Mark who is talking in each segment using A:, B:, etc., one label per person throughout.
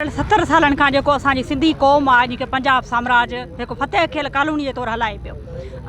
A: 70 سالن کان جيڪو اسان جي سنڌي قوم آهي جنهن کي پنجاب سامراج هڪ فتح ڪيل ڪالوني جي طور هلائي پيو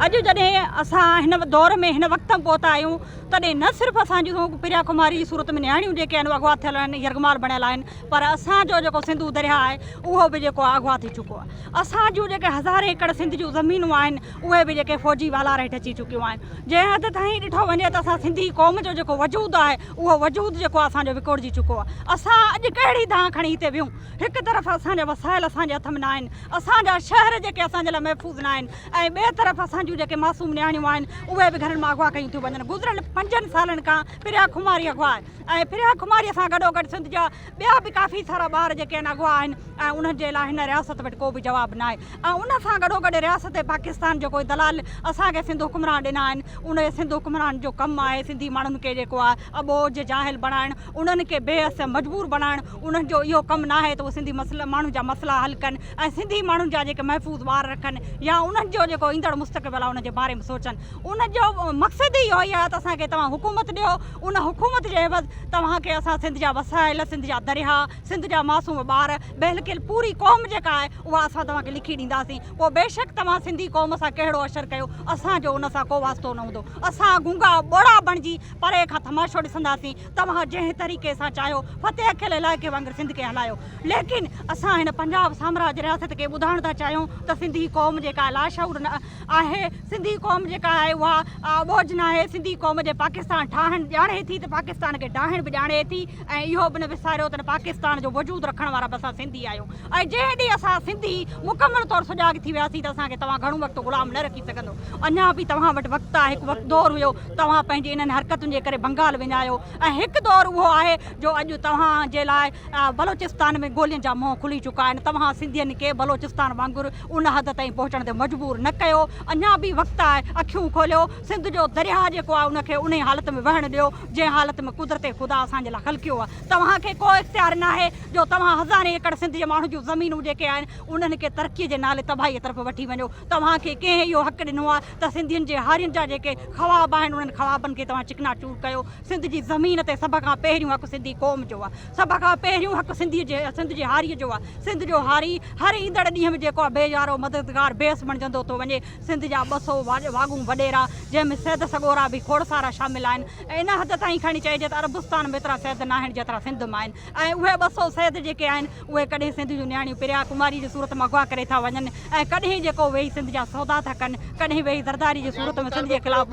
A: اڄ جڏهن اسان هن دور ۾ هن وقت ۾ پهتا آهيون تڏهن نه صرف اسان جون پريا ڪماري جي صورت ۾ نياڻيون جيڪي آهن اغوا ٿيل آهن يرغمال بڻيل آهن پر اسان جو جيڪو سنڌو درياهه آهي اهو به جيڪو آهي اغوا ٿي چڪو آهي اسان جون جيڪي هزارين ايڪڙ سنڌ جون زمينون آهن اهي به جيڪي فوجي والار هيٺ اچي چڪيون آهن جنهن حد تائين ڏٺو وڃي ته اسان سنڌي قوم جو جيڪو وجود آهي اهو وجود جيڪو آهي اسان جو وڪوڙجي چڪو آهي. اسان اڄ ڪهڙي دانهن کڻي هتي ويهون. هڪ طرف اسان جا وسائل اسان جي هٿ ۾ ناهن، اسان جا شهر جيڪي اسان جي لاء محفوظ ناهن ۽ ٻئي طرف اسان جون جيڪي معصوم نياڻيون آهن اهي به گهرن مان اغوا ڪيون ٿيون وڃن. گذريل پنجن سالن کان پريا خماري اغوا آهي ۽ پريا خماري سان گڏوگڏ سنڌ جا ٻيا به ڪافي سارا ٻار جيڪي آهن اغوا آهن ۽ انهن جي لاء هن رياست وٽ ڪو به جواب ناهي ۽ ان سان گڏوگڏ رياست پاڪستان جو ڪوئي دلال اسان کي سنڌ حڪمران ڏنا آهن انهي سنڌ حڪمران جو ڪم آهي سنڌي ماڻهن کي جيڪو آهي اٻوجهه جاهل بڻائڻ انهن کي بي حس مجبور بڻائڻ انهن جو اهو ڪم ناهي ته اهي سنڌي مسئلا ماڻهن جا مسئلا حل ڪن ۽ سنڌي ماڻهن جا جيڪي محفوظ ٻار رکن يا انهن جو جيڪو ايندڙ مستقبل آهي ان جي باري ۾ سوچن ان جو مقصد ئي اهو ئي آهي ته اسان کي توهان حڪومت ڏيو ان حڪومت جي عيوض توهان کي اسان سنڌ جا وسائل سنڌ جا درياهه سنڌ جا معصوم ٻار بلڪل پوري قوم جيڪا آهي اها اسان توهان کي لکي ڏينداسين پوء بيشڪ توهان سنڌي قوم سان ڪهڙو اشر ڪيو اسان جو ان سان ڪو واسطو نه هوندو اسان گونگا ٻوڙا بڻجي پري کان تماشو ڏسنداسين توهان جنهن طريقي سان چاهيو فتح ڪيل علائقي وانگر سنڌ کي هلايو ليڪن اسان هن پنجاب سامراج رياست کي ٻڌائڻ ٿا چاهيون ته سنڌي قوم جيڪا آهي لاشعور نه آهي سنڌي قوم جيڪا آهي اها اٻوجهه ناهي سنڌي قوم جي پاڪستان ٺاهڻ ڄاڻي ٿي ته پاڪستان کي ڊاهڻ به ڄاڻي ٿي ۽ اهو به نه وساريو ته پاڪستان جو وجود رکڻ وارا به اسان سنڌي آهيون ۽ جنهن ڏينهن اسان سنڌي مڪمل طور سجاڳ ٿي وياسين ته اسان کي توهان گهڻو وقت غلام نه رکي سگهندو. اڃا به توهان وٽ وقت آهي، هڪ وقت دور هيو توهان پنهنجي انهن حرڪتن جي ڪري بنگال وڃايو ۽ هڪ دور اهو آهي جو اڄ توهان جي لاء بلوچستان ۾ گولين جا منهن کلي چڪا آهن، توهان سنڌين کي بلوچستان وانگر ان حد تائين پهچڻ تي مجبور نه ڪيو، اڃا به وقت آهي اکيون کوليو، سنڌ جو درياهه جيڪو آهي ان کي انهي حالت ۾ وهڻ ڏيو جنهن حالت ۾ قدرت خدا اسان جي لاء خلقيو آهي. توهان کي ڪو اختيار ناهي جو توهان هزارين ايڪڙ سنڌ جي ماڻهن جون زمينون جيڪي آهن انهن کي ترقي جي نالي تباهي طرف وٺي وڃو. توهان کي ڪنهن اهو حق ڏنو آهي ته سنڌين جي هارين جا جيڪي خواب آهن انهن خوابن کي توهان چڪنا چور ڪيو. سنڌ جي زمين تي سڀ کان پهريون حق سنڌي قوم جو آهي. سڀ کان پهريون حق سنڌي جي سنڌ جي هاريء جو آهي. سنڌ جو هاري هر ايندڙ ڏينهن ۾ جيڪو آهي بي يارو مددگار بيوس بڻجندو ٿو وڃي. سنڌ جا 200 واڳون وڏيرا، جنهن ۾ سيد سڳورا به کوڙ سارا شامل آهن ۽ ان حد تائين کڻي چئجي ته عربستان ۾ ايترا سيد ناهن جيترا سنڌ مان آهن ۽ اهي 200 سيد جيڪي آهن اهي ڪڏهن سنڌ جون نياڻيون پريا ڪماري جي صورت ۾ اغوا ڪري ٿا وڃن ۽ ڪڏهن جيڪو ويهي سنڌ جا سودا ٿا ڪن ڪڏهن ويهي زرداري جي صورت ۾ سنڌ جي خلاف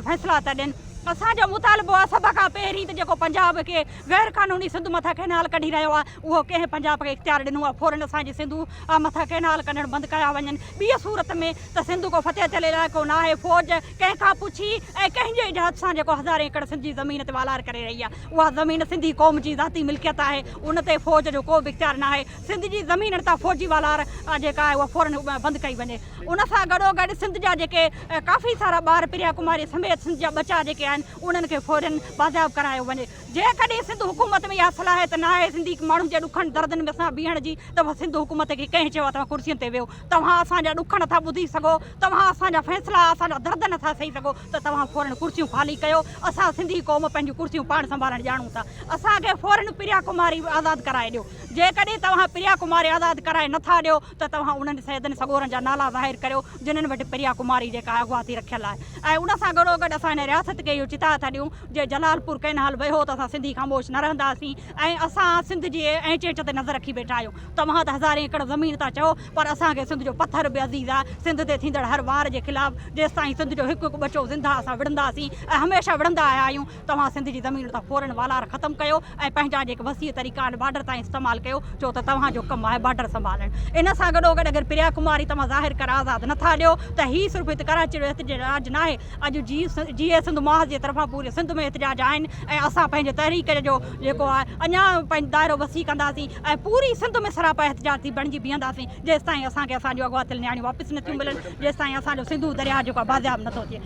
A: فيصلا ٿا ڏين. اسان جو مطالبو آهي سڀ کان پهرين ته جيڪو پنجاب کي غير قانوني سنڌ مٿان ڪئنال ڪڍي رهيو آهي اهو ڪنهن پنجاب کي اختيار ڏنو آهي فورن اسان جي سنڌو مٿان ڪئنال ڪڍڻ بند ڪيا وڃن ٻيء صورت ۾ ته سنڌ ڪو فتح ٿيل علائقو ناهي فوج ڪنهن کان پڇي ۽ ڪنهن جي اجازت سان جيڪو هزارين ايڪڙ سنڌ جي زمين تي والار ڪري رهي آهي اها زمين سنڌي قوم جي ذاتي ملڪيت آهي ان تي فوج جو ڪو به اختيار ناهي سنڌ جي زمينن تان فوجي والار جيڪا آهي اها فورن بند ڪئي وڃي ان سان گڏوگڏ سنڌ جا جيڪي ڪافي سارا ٻار پريا ڪماري سميت سنڌ جا ٻچا جيڪي آهن انهن کي فورن بازياب ڪرايو وڃي. جيڪڏهن سنڌ حڪومت ۾ اها صلاحيت ناهي سنڌي ماڻهن جي ڏکن دردن ۾ سان بيهڻ جي ته پوء سنڌ حڪومت کي ڪنهن چيو آهي توهان ڪرسين تي ويهو توهان اسان جا ڏک نٿا ٻڌي سگهو توهان اسان جا فيصلا اسان جا درد نٿا سهي سگهو ته توهان فورن ڪرسيون خالي ڪيو اسان سنڌي قوم پنهنجون ڪرسيون پاڻ سنڀالڻ ڄاڻون ٿا اسان کي فورن پريا ڪماري آزاد ڪرائي ڏيو جيڪڏهن توهان پريا ڪماري آزاد ڪرائي نٿا ڏيو ته توهان انهن سيدن سڳورن جا نالا ظاهر ڪريو جنھن وٽ پريا ڪماري جيڪا اغوا ٿي رکيل آهي ۽ ان سان گڏوگڏ اسان هن رياست کي اهو چتاء ٿا ڏيون جي جلال پور ڪئنال ويو ته اسان سنڌي خاموش نه رهنداسين ۽ اسان سنڌ جي اينچ اينچ تي نظر رکي ويٺا آهيون توهان ته هزارين ايڪڙ زمين ٿا چئو پر اسان کي سنڌ جو پٿر به عزيز آهي سنڌ تي ٿيندڙ هر وار جي خلاف جيستائين سنڌ جو هڪ هڪ ٻچو زنده اسان وڙهنداسين ۽ هميشه وڙهندا آيا آهيون توهان سنڌ جي زمين تان فورن والار ختم ڪيو ۽ پنهنجا جيڪي وسيع طريقا آهن بارڊر تائين استعمال ڪيو ڇو ته توهان جو ڪم آهي بارڊر سنڀالڻ ان سان گڏوگڏ اگر پريا ڪماري توهان ظاهر ڪري آزاد نٿا ڏيو ته هي صرف هت ڪراچي جو احتجاج ناهي اڄ جي جي اي سنڌ محاذ جي طرفان پوري سنڌ ۾ احتجاج آهن ۽ اسان پنهنجي تحريڪ جو جيڪو آهي اڃا پنهنجو دائرو وسيع ڪنداسين ۽ پوري سنڌ ۾ سراپا احتجاج ٿي بڻجي بيهنداسين جيستائين اسان کي اسان جون اغوا ٿيل نياڻيون واپس نٿيون ملن جيستائين اسان جو سنڌو درياهه جيڪو آهي بازياب نٿو ٿئي.